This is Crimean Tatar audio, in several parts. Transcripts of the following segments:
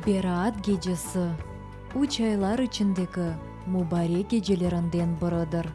Beraat gecesi, üç aylar içindeki mubarek gecelerinden biridir.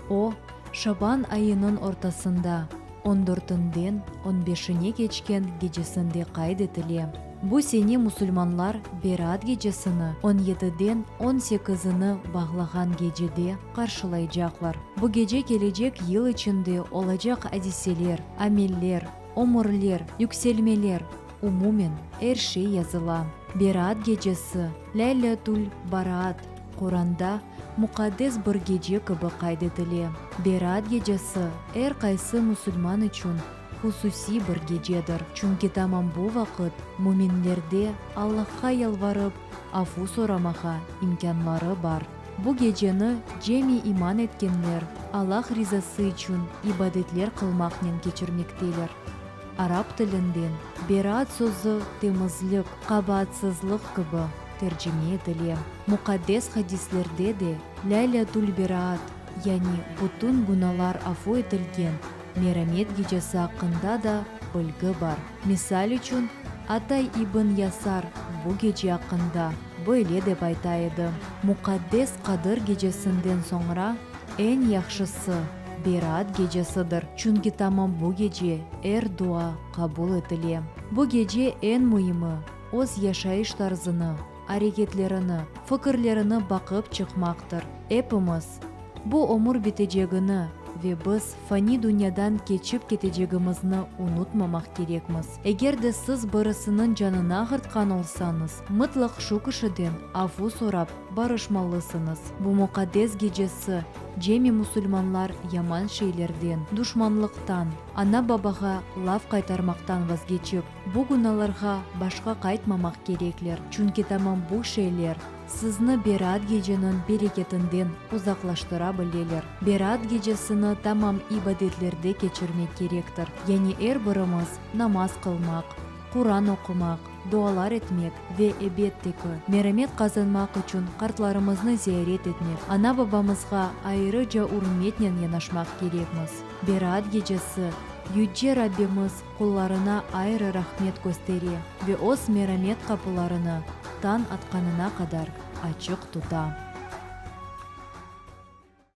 O, şaban ayınıñ ortasında, on dörtünden on beşine keçken gecesinde qayd etile. Bu sene musulmanlar Beraat gecesini on yediden on sekizini bağlağan gecede qarşılaycaqlar. Bu gece kelecek yıl içinde olacaq adiseler, ameller, ömürler, yükselmeler, umumen, er şey yazıla. Beraat gecesi, Lâylâtül Baraat, Quranda muqaddes bir gece kibi qayd etile. Beraat gecesi er qaysı musulman içün hususiy bir gecedir, çünki tamam bu vaqıt müminlerde Allahqa yalvarıp, afu soramağa imkânları bar. Bu geceni cemi iman etkenler Allah rizası içün ibadetler qılmaqnen keçirmekteler. Arap tilinden beraat sözü temizlik, qabaatsızlıq kibi tercime etile. Muqaddes hadislerde de Lâylâtül-Beraat, yani bütün günalar afu etilgen Meramet gecesi aqqında da bilgi bar. Misal içün, Atay ibn Yasar bu gece aqqında böyle dep ayta edi, Muqaddes Qadır gecesinden soñra eñ yahşısı, Beraat gecesidir, çünki tamam bu gece er dua qabul etile. Bu gece eñ müimi, öz yaşayış tarzını, areketlerini, fikirlerini baqıp çıqmaqtır. Epimiz, bu ömür bitecegini ve biz fani dünyadan keçip ketecegimizni unutmamaq kerekmiz. Eger de siz birisiniñ canını ağırtqan olsañız, mıtlaq şu kişiden afu sorap barışmalısıñız. Bu muqaddes gecesi cemi musulmanlar yaman şeylerden, duşmanlıqtan, ana-babağa laf qaytarmaqtan vazgeçip, bu günalarğa başqa qaytmamaq kerekler, çünki tamam bu şeyler sizni Beraat geceniñ bereketinden uzaqlaştıra bileler. Beraat gecesini tamam ibadetlerde keçirmek kerektir, yani er birimiz namaz qılmaq, Quran oqumaq, dualar etmek ve, ebette ki, meramet qazanmaq içün qartlarımıznı ziyaret etmek, ana-babamızğa ayrıca ürmetnen yanaşmaq kerekmiz. Beraat gecesi, Yüce Rabbimiz qullarına ayrı rahmet köstere ve Öz meramet qapılarını tañ atqanına qadar açıq tuta.